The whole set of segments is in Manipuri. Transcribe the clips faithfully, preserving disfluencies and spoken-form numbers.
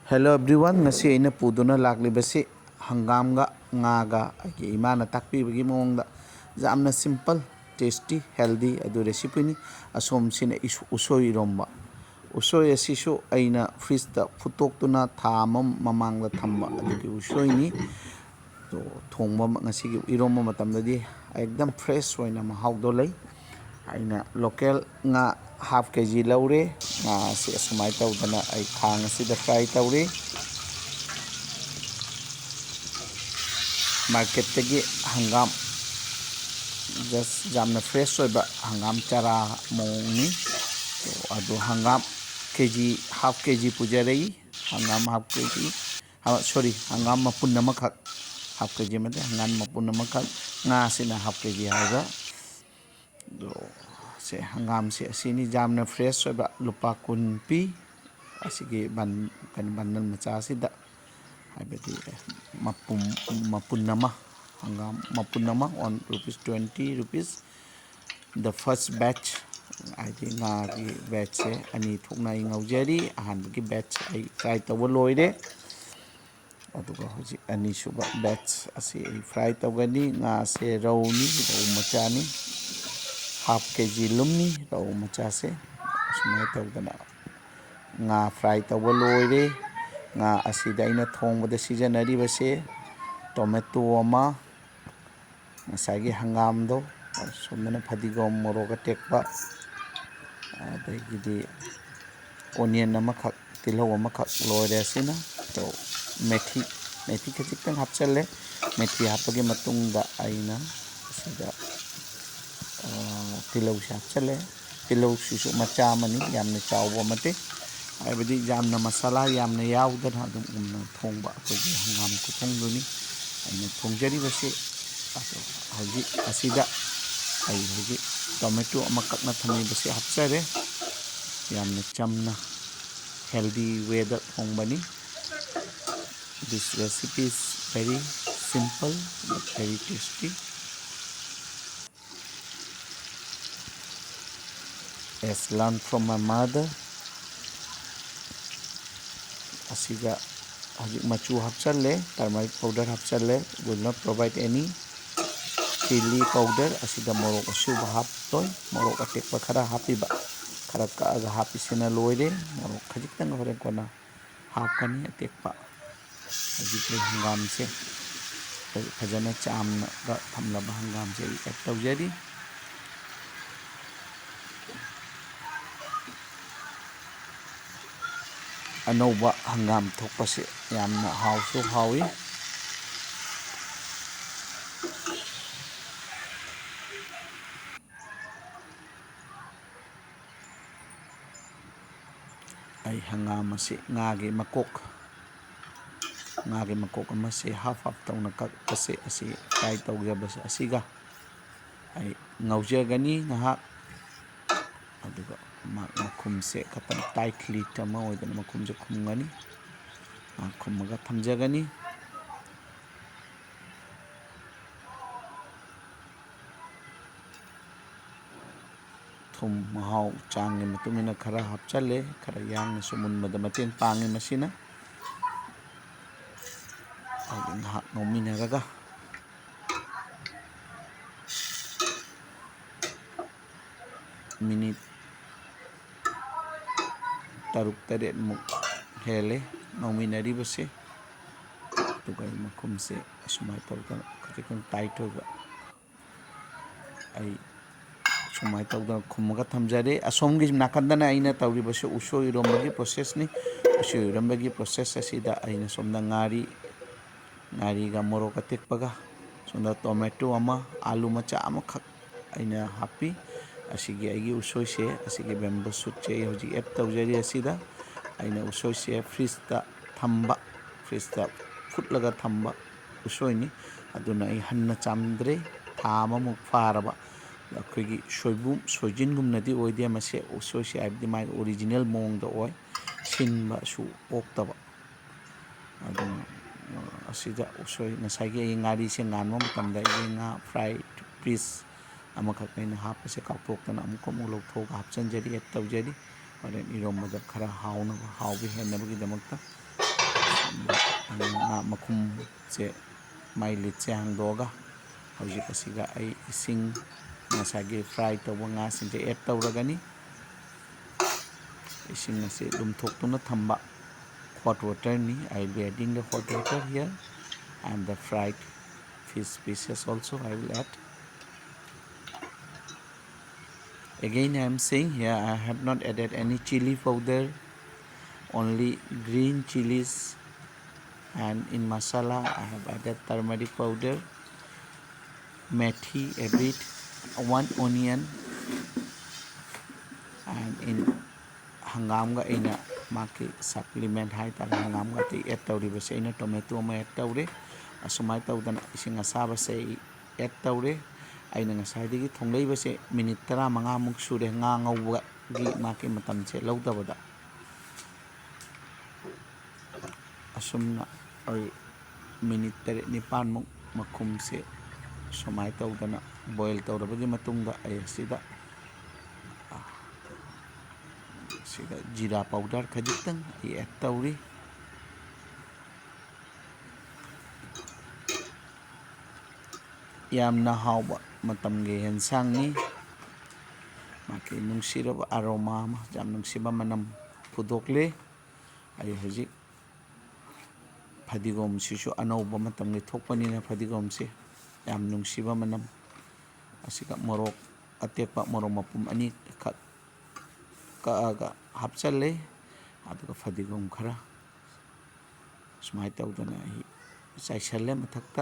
Hello everyone, ꯉꯁꯤ ꯑꯩꯅ ꯄꯨꯗꯨꯅ ꯂꯥꯛꯂꯤꯕꯁꯤ ꯍꯪꯒꯥꯝꯒ ꯉꯥꯒ, ꯑꯩꯒꯤ ꯏꯃꯥꯅ ꯇꯥꯛꯄꯤꯕꯒꯤ ꯃꯑꯣꯡꯗ ꯌꯥꯝꯅ simple, tasty, healthy ꯑꯗꯨ recipeꯅꯤ꯫ ꯑꯁꯣꯝꯁꯤꯅ ꯏꯁ-, ꯎꯁꯣꯏ ꯏꯔꯣꯝꯕ꯫ ꯎꯁꯣꯏ ꯑꯁꯤꯁꯨ ꯑꯩꯅ fridgeꯇ ꯐꯨꯠꯇꯣꯛꯇꯨꯅ ꯊꯥ ꯑꯃ ꯃꯃꯥꯡꯗ ꯊꯝꯕ ꯑꯗꯨꯒꯤ ꯎꯁꯣꯏꯅꯤ꯫ ꯑꯗꯣ ꯊꯣꯡꯕ ꯃ-, ꯉꯁꯤꯒꯤ ꯏꯔꯣꯝꯕ ꯃꯇꯝꯗꯗꯤ ꯑꯦꯛꯗꯝ fresh ꯑꯣꯏꯅ ꯃꯍꯥꯎꯗꯣ ꯂꯩ꯫ ꯑꯩꯅ local ꯉꯥ half K G ꯂꯧꯔꯦ꯫ ꯉꯥ ꯑꯁꯤ ꯑꯁꯨꯃꯥꯏꯅ ꯇꯧꯗꯅ ꯑꯩ ꯈꯥꯡ ꯑꯁꯤꯗ fry ꯇꯧꯔꯦ꯫ Marketꯇꯒꯤ ꯍꯪꯒꯥꯝ, just ꯌꯥꯝꯅ fresh ꯑꯣꯏꯕ ꯍꯪꯒꯥꯝ ꯆꯔꯥ ꯃꯑꯣꯡꯅꯤ꯫ ꯑꯗꯣ ꯍꯪꯒꯥꯝ K G, half K G ꯄꯨꯖꯔꯛꯏ꯫ ꯍꯪꯒꯥꯝ half K G, ꯍ-, sorry, ꯍꯪꯒꯥꯝ ꯃꯄꯨꯟ ꯑꯃꯈꯛ, half K G ꯑꯃꯗꯤ ꯍꯪꯒꯥꯝ ꯃꯄꯨꯟ ꯑꯃꯈꯛ, ꯉꯥꯁꯤꯅ half K G ꯍꯥꯏꯕ꯫ ꯑꯗꯣ ꯁꯦ, ꯍꯪꯒꯥꯝꯁꯦ ꯑꯁꯤꯅꯤ, ꯌꯥꯝꯅ fresh ꯑꯣꯏꯕ, ꯂꯨꯄꯥ ꯀꯨꯟ ꯄꯤ꯫ ꯑꯁꯤꯒꯤ ꯕꯟ-, ꯀꯩꯅꯣ, bundle ꯃꯆꯥꯁꯤꯗ, ꯍꯥꯏꯕꯗꯤ ꯃꯄꯨꯝ, ꯃꯄꯨꯟ ꯑꯃ, ꯍꯪꯒꯥꯝ ꯃꯄꯨꯟ ꯑꯃ on rupees twenty rupees꯫ The first batch, ꯍꯥꯏꯗꯤ ꯉꯥꯒꯤ batchꯁꯦ ꯑꯅꯤ ꯊꯣꯛꯅ ꯑꯩ ꯉꯧꯖꯔꯤ꯫ ꯑꯍꯥꯟꯕꯒꯤ batch ꯑꯩ fry ꯇꯧꯕ ꯂꯣꯏꯔꯦ꯫ ꯑꯗꯨꯒ ꯍꯧꯖꯤꯛ ꯑꯅꯤꯁꯨꯕ batch ꯑꯁꯤ ꯑꯩ fry ꯇꯧꯒꯅꯤ꯫ ꯉꯥꯁꯦ ꯔꯧꯅꯤ, ꯔꯧ ꯃꯆꯥꯅꯤ꯫ Half K G ꯂꯨꯝꯃꯤ ꯔꯧ ꯃꯆꯥꯁꯦ꯫ ꯑꯁꯨꯃꯥꯏꯅ ꯇꯧꯗꯅ ꯉꯥ fry ꯇꯧꯕ ꯂꯣꯏꯔꯦ꯫ ꯉꯥ ꯑꯁꯤꯗ ꯑꯩꯅ ꯊꯣꯡꯕꯗ ꯁꯤꯖꯤꯟꯅꯔꯤꯕꯁꯦ tomato ꯑꯃ, ꯉꯁꯥꯏꯒꯤ ꯍꯪꯒꯥꯝꯗꯣ, ꯁꯣꯝꯗꯅ ꯐꯗꯤꯒꯣꯝ, ꯃꯣꯔꯣꯛ ꯑꯇꯦꯛꯄ, ꯑꯗꯒꯤꯗꯤ onion ꯑꯃꯈꯛ, ꯇꯤꯜꯍꯧ ꯑꯃꯈꯛ, ꯂꯣꯏꯔꯦ ꯑꯁꯤꯅ꯫ ꯑꯗꯣ ꯃꯦꯊꯤ, ꯃꯦꯊꯤ ꯈꯖꯤꯛꯇꯪ ꯍꯥꯞꯆꯜꯂꯦ꯫ ꯃꯦꯊꯤ ꯍꯥꯞꯄꯒꯤ ꯃꯇꯨꯡꯗ ꯑꯩꯅ ꯑꯁꯤꯗ, ꯑ, ꯇꯤꯜꯍꯧꯁꯦ ꯍꯥꯞꯆꯜꯂꯦ꯫ ꯇꯤꯜꯍꯧꯁꯤꯁꯨ ꯃꯆꯥ ꯑꯃꯅꯤ, ꯌꯥꯝꯅ ꯆꯥꯎꯕ ꯅꯠꯇꯦ꯫ ꯍꯥꯏꯕꯗꯤ ꯌꯥꯝꯅ ꯃꯁꯥꯂꯥ ꯌꯥꯝꯅ ꯌꯥꯎꯗꯅ ꯑꯗꯨꯝ ꯎꯝꯅ ꯊꯣꯡꯕ ꯑꯩꯈꯣꯏꯒꯤ ꯍꯪꯒꯥꯝ ꯈꯨꯊꯣꯡꯗꯨꯅꯤ ꯑꯩꯅ ꯊꯣꯡꯖꯔꯤꯕꯁꯤ꯫ ꯑꯗꯣ ꯍꯧꯖꯤꯛ ꯑꯁꯤꯗ ꯑꯩ ꯍꯧꯖꯤꯛ tomato ꯑꯃ ꯀꯛꯅ ꯊꯝꯃꯤꯕꯁꯤ ꯍꯥꯞꯆꯔꯦ꯫ ꯌꯥꯝꯅ ꯆꯝꯅ healthy wayꯗ ꯊꯣꯡꯕꯅꯤ꯫ This recipe is very simple but very tasty. As learned from my mother, ꯑꯁꯤꯗ ꯍꯧꯖꯤꯛ ꯃꯆꯨ ꯍꯥꯞꯆꯜꯂꯦ, turmeric powder ꯍꯥꯞꯆꯜꯂꯦ, will not provide any chili powder꯫ ꯑꯁꯤꯗ ꯃꯣꯔꯣꯛ ꯑꯁꯨꯕ ꯍꯥꯞꯇꯣꯏ, ꯃꯣꯔꯣꯛ ꯑꯇꯦꯛꯄ ꯈꯔ ꯍꯥꯞꯄꯤꯕ, ꯈꯔ ꯀꯛꯑꯒ ꯍꯥꯞꯄꯤꯁꯤꯅ ꯂꯣꯏꯔꯦ꯫ ꯃꯣꯔꯣꯛ ꯈꯖꯤꯛꯇꯪ ꯍꯣꯔꯦꯟ ꯀꯣꯟꯅ ꯍꯥꯞꯀꯅꯤ ꯑꯇꯦꯛꯄ꯫ ꯍꯧꯖꯤꯛ ꯑꯩ ꯍꯪꯒꯥꯝꯁꯦ ꯐꯖꯅ ꯆꯥꯝꯂꯒ ꯊꯝꯂꯕ ꯍꯪꯒꯥꯝꯁꯦ ꯑꯩ add ꯇꯧꯖꯔꯤ꯫ ꯑꯅꯧꯕ ꯍꯪꯒꯥꯝ ꯊꯣꯛꯄꯁꯦ ꯌꯥꯝꯅ ꯍꯥꯎꯁꯨ ꯍꯥꯎꯏ꯫ ꯑꯩ ꯍꯪꯒꯥꯝ ꯑꯁꯤ ꯉꯥꯒꯤ ꯃꯀꯣꯛ, ꯉꯥꯒꯤ ꯃꯀꯣꯛ ꯑꯃꯁꯦ half half ꯇꯧꯅ ꯀꯛꯄꯁꯦ ꯑꯁꯤ fry ꯇꯧꯖꯕꯁꯦ ꯑꯁꯤꯒ ꯑꯩ ꯉꯧꯖꯒꯅꯤ ꯉꯥꯏꯍꯥꯛ꯫ ꯑꯗꯨꯒ ꯃꯥ-, ꯃꯈꯨꯝꯁꯦ ꯈꯇꯪ tight lid ꯑꯃ ꯑꯣꯏꯗꯅ ꯃꯈꯨꯝꯁꯦ ꯈꯨꯝꯒꯅꯤ꯫ ꯉꯥꯏꯍꯥꯛ ꯈꯨꯝꯃꯒ ꯊꯝꯖꯒꯅꯤ꯫ ꯊꯨꯝ ꯃꯍꯥꯎ ꯆꯥꯡꯒꯤ ꯃꯇꯨꯡ ꯏꯟꯅ ꯈꯔ ꯍꯥꯞꯆꯜꯂꯦ꯫ ꯈꯔ ꯌꯥꯡꯅꯁꯨ ꯃꯨꯟꯕꯗ ꯃꯇꯦꯡ ꯄꯥꯡꯉꯤ ꯃꯁꯤꯅ꯫ ꯑꯗꯨ ꯉꯥꯏꯍꯥꯛ ꯉꯧꯃꯤꯟꯅꯔꯒ minute ꯇꯔꯨꯛ ꯇꯔꯦꯠꯃꯨꯛ ꯍꯦꯜꯂꯦ ꯉꯧꯃꯤꯟꯅꯔꯤꯕꯁꯦ꯫ ꯑꯗꯨꯒ ꯑꯩ ꯃꯈꯨꯝꯁꯦ ꯑꯁꯨꯃꯥꯏꯅ ꯇꯧꯗꯅ ꯈꯖꯤꯛꯇꯪ tight ꯑꯣꯏꯕ ꯑꯩ ꯁꯨꯃꯥꯏꯅ ꯇꯧꯗꯅ ꯈꯨꯝꯃꯒ ꯊꯝꯖꯔꯦ꯫ ꯑꯁꯣꯝꯒꯤ ꯅꯥꯀꯟꯗꯅ ꯑꯩꯅ ꯇꯧꯔꯤꯕꯁꯤ ꯎꯁꯣꯏ ꯏꯔꯣꯝꯕꯒꯤ process ꯅꯤ꯫ ꯎꯁꯣꯏ ꯏꯔꯣꯝꯕꯒꯤ process ꯑꯁꯤꯗ ꯑꯩꯅ ꯁꯣꯝꯗ ꯉꯥꯔꯤ, ꯉꯥꯔꯤꯒ ꯃꯣꯔꯣꯛ ꯑꯇꯦꯛꯄꯒ, ꯁꯣꯝꯗ tomato ꯑꯃ, ꯑꯥꯂꯨ ꯃꯆꯥ ꯑꯃꯈꯛ ꯑꯩꯅ ꯍꯥꯞꯄꯤ꯫ ꯑꯁꯤꯒꯤ ꯑꯩꯒꯤ ꯎꯁꯣꯏꯁꯦ, ꯑꯁꯤꯒꯤ bamboo shoot ꯁꯦ ꯑꯩ ꯍꯧꯖꯤꯛ add ꯇꯧꯖꯔꯤ꯫ ꯑꯁꯤꯗ ꯑꯩꯅ ꯎꯁꯣꯏꯁꯦ fridge ꯇ ꯊꯝꯕ, fridge ꯇ ꯐꯨꯠꯂꯒ ꯊꯝꯕ ꯎꯁꯣꯏꯅꯤ꯫ ꯑꯗꯨꯅ ꯑꯩ ꯍꯟꯅ ꯆꯥꯝꯗ꯭ꯔꯦ꯫ ꯊꯥ ꯑꯃꯃꯨꯛ ꯐꯥꯔꯕ ꯑꯩꯈꯣꯏꯒꯤ ꯁꯣꯏꯕꯨꯝ, ꯁꯣꯏꯖꯤꯟꯒꯨꯝꯅꯗꯤ ꯑꯣꯏꯗꯦ꯫ ꯃꯁꯦ ꯎꯁꯣꯏꯁꯦ ꯍꯥꯏꯕꯗꯤ ꯃꯥꯒꯤ original ꯃꯑꯣꯡꯗ ꯑꯣꯏ, ꯁꯤꯟꯕꯁꯨ ꯑꯣꯛꯇꯕ꯫ ꯑꯗꯨꯅ, ꯑ, ꯑꯁꯤꯗ ꯎꯁꯣꯏ, ꯉꯁꯥꯏꯒꯤ ꯑꯩ ꯉꯥꯔꯤꯁꯦ ꯉꯥꯟꯕ ꯃꯇꯝꯗ ꯑꯩꯒꯤ ꯉꯥ fry piece ꯑꯃꯈꯛ ꯑꯩꯅ ꯍꯥꯞꯄꯁꯦ ꯀꯥꯎꯊꯣꯛꯇꯅ ꯑꯃꯨꯛꯀ ꯑꯃꯨꯛ ꯂꯧꯊꯣꯛꯑꯒ ꯍꯥꯞꯆꯤꯟꯖꯔꯤ, add ꯇꯧꯖꯔꯤ꯫ ꯍꯣꯔꯦꯟ ꯏꯔꯣꯝꯕꯗ ꯈꯔ ꯍꯥꯎꯅꯕ, ꯍꯥꯎꯕ ꯍꯦꯟꯅꯕꯒꯤꯗꯃꯛꯇ꯫ ꯉꯥ ꯃꯈꯨꯝꯁꯦ, ꯃꯥꯏ ꯂꯤꯠꯁꯦ ꯍꯥꯡꯗꯣꯛꯑꯒ ꯍꯧꯖꯤꯛ ꯑꯁꯤꯒ ꯑꯩ ꯏꯁꯤꯡ, ꯉꯁꯥꯏꯒꯤ ꯐ꯭ꯔꯥꯏ ꯇꯧꯕ ꯉꯥꯁꯤꯡꯁꯦ ꯑꯦꯗ ꯇꯧꯔꯒꯅꯤ꯫ ꯏꯁꯤꯡ ꯑꯁꯤ ꯂꯨꯝꯊꯣꯛꯇꯨꯅ ꯊꯝꯕ ꯍꯣꯠ ꯋꯥꯇꯔꯅꯤ꯫ I will be adding the hot water here and the fried fish pieces also I will add. Again, I am saying here I have not added any chili powder, only green chilies, and in masala I have added turmeric powder, methi a bit, one onion, and in ꯍꯪꯒꯥꯝꯒ ꯑꯩꯅ ꯃꯥꯒꯤ ꯁꯄ꯭ꯂꯤꯃꯦꯟ ꯍꯥꯏꯇꯥꯔꯦ, ꯍꯪꯒꯥꯝꯒ ꯑꯇꯩ ꯑꯦꯗ ꯇꯧꯔꯤꯕꯁꯦ ꯑꯩꯅ ꯇꯣꯃꯦꯇꯣ ꯑꯃ ꯑꯦꯗ ꯇꯧꯔꯦ꯫ ꯑꯁꯨꯃꯥꯏꯅ ꯇꯧꯗꯅ ꯏꯁꯤꯡ ꯑꯁꯥꯕꯁꯦ ꯑꯩ ꯑꯦꯗ ꯇꯧꯔꯦ꯫ ꯑꯩꯅ ꯉꯁꯥꯏꯗꯒꯤ ꯊꯣꯡꯂꯛꯏꯕꯁꯦ ꯃꯤꯅꯤꯠ ꯇꯔꯥꯃꯉꯥꯃꯨꯛ ꯁꯨꯔꯦ ꯉꯥ ꯉꯧꯕꯒꯤ ꯃꯥꯒꯤ ꯃꯇꯝꯁꯦ ꯂꯧꯗꯕꯗ꯫ ꯑꯁꯨꯝꯅ ꯑꯩ ꯃꯤꯅꯤꯠ ꯇꯔꯦꯠ ꯅꯤꯄꯥꯜꯃꯨꯛ ꯃꯈꯨꯝꯁꯦ ꯁꯨꯃꯥꯏꯅ ꯇꯧꯗꯅ ꯕꯣꯏꯜ ꯇꯧꯔꯕꯒꯤ ꯃꯇꯨꯡꯗ ꯑꯩ ꯑꯁꯤꯗ, ꯑꯁꯤꯗ ꯖꯤꯔꯥ ꯄꯥꯎꯗꯔ ꯈꯖꯤꯛꯇꯪ ꯑꯩ ꯑꯦꯗ ꯇꯧꯔꯤ꯫ ꯌꯥꯝꯅ ꯍꯥꯎꯕ ꯃꯇꯝꯒꯤ ꯑꯦꯟꯁꯥꯡꯅꯤ꯫ ꯃꯥꯒꯤ ꯅꯨꯡꯁꯤꯔꯕ ꯑꯔꯣꯃꯥ ꯑꯃ, ꯌꯥꯝ ꯅꯨꯡꯁꯤꯕ ꯃꯅꯝ ꯄꯨꯊꯣꯛꯂꯦ꯫ ꯑꯩ ꯍꯧꯖꯤꯛ ꯐꯗꯤꯒꯣꯝꯁꯤꯁꯨ ꯑꯅꯧꯕ ꯃꯇꯝꯒꯤ ꯊꯣꯛꯄꯅꯤꯅ ꯐꯗꯤꯒꯣꯝꯁꯦ ꯌꯥꯝ ꯅꯨꯡꯁꯤꯕ ꯃꯅꯝ꯫ ꯑꯁꯤꯒ ꯃꯣꯔꯣꯛ ꯑꯇꯦꯛꯄ, ꯃꯣꯔꯣꯛ ꯃꯄꯨꯝ ꯑꯅꯤꯈꯛ ꯀꯛꯑꯒ ꯍꯥꯞꯆꯜꯂꯦ꯫ ꯑꯗꯨꯒ ꯐꯗꯤꯒꯣꯝ ꯈꯔ ꯁꯨꯃꯥꯏꯅ ꯇꯧꯗꯅ ꯑꯩ ꯆꯥꯏꯁꯜꯂꯦ ꯃꯊꯛꯇ꯫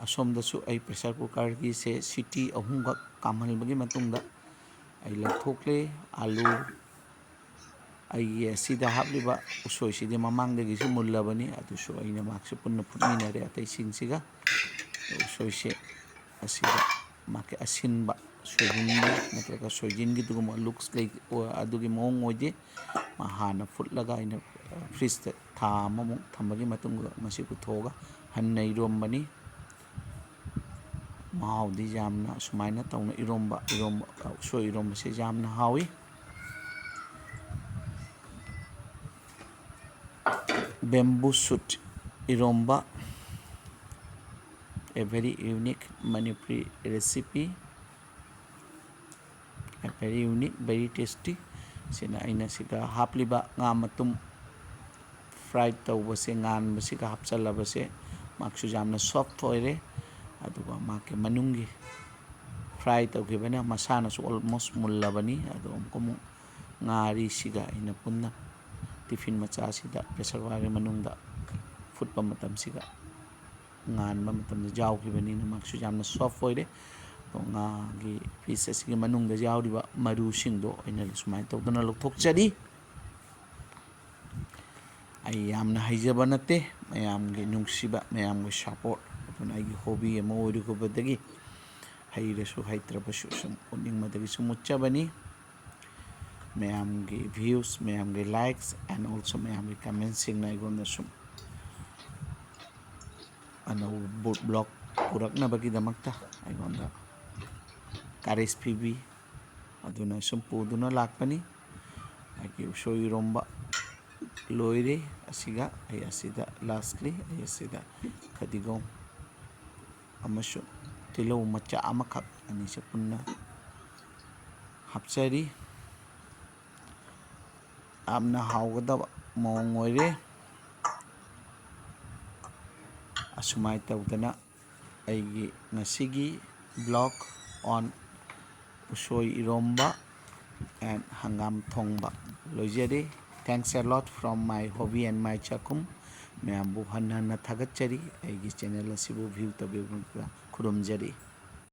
ꯑꯁꯣꯝꯗꯁꯨ ꯑꯩ ꯄ꯭ꯔꯦꯁꯔ ꯀꯨꯀꯔꯒꯤꯁꯦ ꯁꯤꯇꯤ ꯑꯍꯨꯝꯈꯛ ꯀꯥꯝꯍꯟꯕꯒꯤ ꯃꯇꯨꯡꯗ ꯑꯩ ꯂꯧꯊꯣꯛꯂꯦ꯫ ꯑꯥꯂꯨ, ꯑꯩꯒꯤ ꯑꯁꯤꯗ ꯍꯥꯞꯂꯤꯕ ꯎꯁꯣꯏꯁꯤꯗꯤ ꯃꯃꯥꯡꯗꯒꯤꯁꯨ ꯃꯨꯜꯂꯕꯅꯤ, ꯑꯗꯨꯁꯨ ꯑꯩꯅ ꯃꯍꯥꯛꯁꯨ ꯄꯨꯟꯅ ꯐꯨꯠꯃꯤꯟꯅꯔꯦ ꯑꯇꯩꯁꯤꯡꯁꯤꯒ꯫ ꯎꯁꯣꯏꯁꯦ ꯑꯁꯤꯗ ꯃꯥꯒꯤ ꯑꯁꯤꯟꯕ ꯁꯣꯏꯕꯨꯝꯒꯤ ꯅꯠꯇ꯭ꯔꯒ ꯁꯣꯏꯖꯤꯟꯒꯤꯗꯨꯒꯨꯝꯕ ꯂꯨꯛꯁ ꯂꯩ, ꯑꯗꯨꯒꯤ ꯃꯑꯣꯡ ꯑꯣꯏꯗꯦ꯫ ꯃꯥ ꯍꯥꯟꯅ ꯐꯨꯠꯂꯒ ꯑꯩꯅ ꯐ꯭ꯔꯤꯖꯇ ꯊꯥ ꯑꯃꯃꯨꯛ ꯊꯝꯕꯒꯤ ꯃꯇꯨꯡꯗ ꯃꯁꯤ ꯄꯨꯊꯣꯛꯑꯒ ꯍꯟꯅ ꯏꯔꯣꯝꯕꯅꯤ꯫ ꯃꯍꯥꯎꯗꯤ ꯌꯥꯝꯅ ꯑꯁꯨꯃꯥꯏꯅ ꯇꯧꯅ ꯏꯔꯣꯝꯕ, ꯏꯔꯣꯝꯕ, ꯎꯁꯣꯏ ꯏꯔꯣꯝꯕꯁꯦ ꯌꯥꯝꯅ ꯍꯥꯎꯏ꯫ Bamboo shoot eromba, a very unique Manipuri recipe, a very unique, very tasty꯫ ꯁꯤꯅ ꯑꯩꯅ ꯁꯤꯗ ꯍꯥꯞꯂꯤꯕ ꯉꯥ ꯃꯇꯨꯝ fry ꯇꯧꯕꯁꯦ, ꯉꯥꯟꯕꯁꯤꯒ ꯍꯥꯞꯆꯜꯂꯕꯁꯦ, ꯃꯍꯥꯛꯁꯨ ꯌꯥꯝꯅ soft ꯑꯣꯏꯔꯦ꯫ ꯑꯗꯨꯒ ꯃꯍꯥꯛꯀꯤ ꯃꯅꯨꯡꯒꯤ fry ꯇꯧꯈꯤꯕꯅ ꯃꯁꯥꯅꯁꯨ almost ꯃꯨꯜꯂꯕꯅꯤ꯫ ꯑꯗꯣ ꯑꯃꯨꯛꯀ ꯑꯃꯨꯛ ꯉꯥꯔꯤꯁꯤꯒ ꯑꯩꯅ ꯄꯨꯟꯅ tiffin ꯃꯆꯥꯁꯤꯗ pressure cooker ꯒꯤ ꯃꯅꯨꯡꯗ ꯐꯨꯠꯄ ꯃꯇꯝꯁꯤꯒ ꯉꯥꯟꯕ ꯃꯇꯝꯗ ꯌꯥꯎꯈꯤꯕꯅꯤꯅ ꯃꯍꯥꯛꯁꯨ ꯌꯥꯝꯅ soft ꯑꯣꯏꯔꯦ꯫ ꯑꯗꯣ ꯉꯥꯒꯤ piece ꯑꯁꯤꯒꯤ ꯃꯅꯨꯡꯗ ꯌꯥꯎꯔꯤꯕ ꯃꯔꯨꯁꯤꯡꯗꯣ ꯑꯩꯅ ꯁꯨꯃꯥꯏꯅ ꯇꯧꯗꯅ ꯂꯧꯊꯣꯛꯆꯔꯤ꯫ ꯑꯩ ꯌꯥꯝꯅ ꯍꯩꯖꯕ ꯅꯠꯇꯦ, ꯃꯌꯥꯝꯒꯤ ꯅꯨꯡꯁꯤꯕ, ꯃꯌꯥꯝꯒꯤ support ꯑꯗꯨꯅ ꯑꯩꯒꯤ hobby ꯑꯃ ꯑꯣꯏꯔꯨꯕꯗꯒꯤ ꯍꯩꯔꯁꯨ ꯍꯩꯇ꯭ꯔꯕꯁꯨ ꯁꯨꯝ ꯎꯠꯅꯤꯡꯕꯗꯒꯤ ꯁꯨꯝ ꯎꯠꯆꯕꯅꯤ꯫ ꯃꯌꯥꯝꯒꯤ views, ꯃꯌꯥꯝꯒꯤ likes and also ꯃꯌꯥꯝꯒꯤ comment ꯁꯤꯡꯅ ꯑꯩꯉꯣꯟꯗ ꯁꯨꯝ ꯑꯅꯧꯕ vlog ꯄꯨꯔꯛꯅꯕꯒꯤꯗꯃꯛꯇ ꯑꯩꯉꯣꯟꯗ courage ꯄꯤꯕꯤ꯫ ꯑꯗꯨꯅ ꯁꯨꯝ ꯄꯨꯗꯨꯅ ꯂꯥꯛꯄꯅꯤ꯫ ꯑꯩꯒꯤ ꯎꯁꯣꯏ ꯏꯔꯣꯝꯕ ꯂꯣꯏꯔꯦ꯫ ꯑꯁꯤꯒ ꯑꯩ ꯑꯁꯤꯗ lastly ꯑꯩ ꯑꯁꯤꯗ ꯐꯗꯤꯒꯣꯝ ꯑꯃꯁꯨꯡ ꯇꯤꯜꯍꯧ ꯃꯆꯥ ꯑꯃꯈꯛ, ꯑꯅꯤꯁꯦ ꯄꯨꯟꯅ ꯍꯥꯞꯆꯔꯤ꯫ ꯌꯥꯝꯅ ꯍꯥꯎꯒꯗꯕ ꯃꯑꯣꯡ ꯑꯣꯏꯔꯦ꯫ ꯑꯁꯨꯃꯥꯏꯅ ꯇꯧꯗꯅ ꯑꯩꯒꯤ ꯉꯁꯤꯒꯤ vlog on ꯎꯁꯣꯏ ꯏꯔꯣꯝꯕ and ꯍꯪꯒꯥꯝ ꯊꯣꯡꯕ ꯂꯣꯏꯖꯔꯦ꯫ Thanks a lot from my hobby and my ꯆꯥꯛꯈꯨꯝ꯫ ꯃꯌꯥꯝꯕꯨ ꯍꯟꯅ ꯍꯟꯅ ꯊꯥꯒꯠꯆꯔꯤ꯫ ꯑꯩꯒꯤ channel ꯑꯁꯤꯕꯨ view ꯇꯧꯕꯤꯕ ꯈꯨꯔꯨꯝꯖꯔꯤ꯫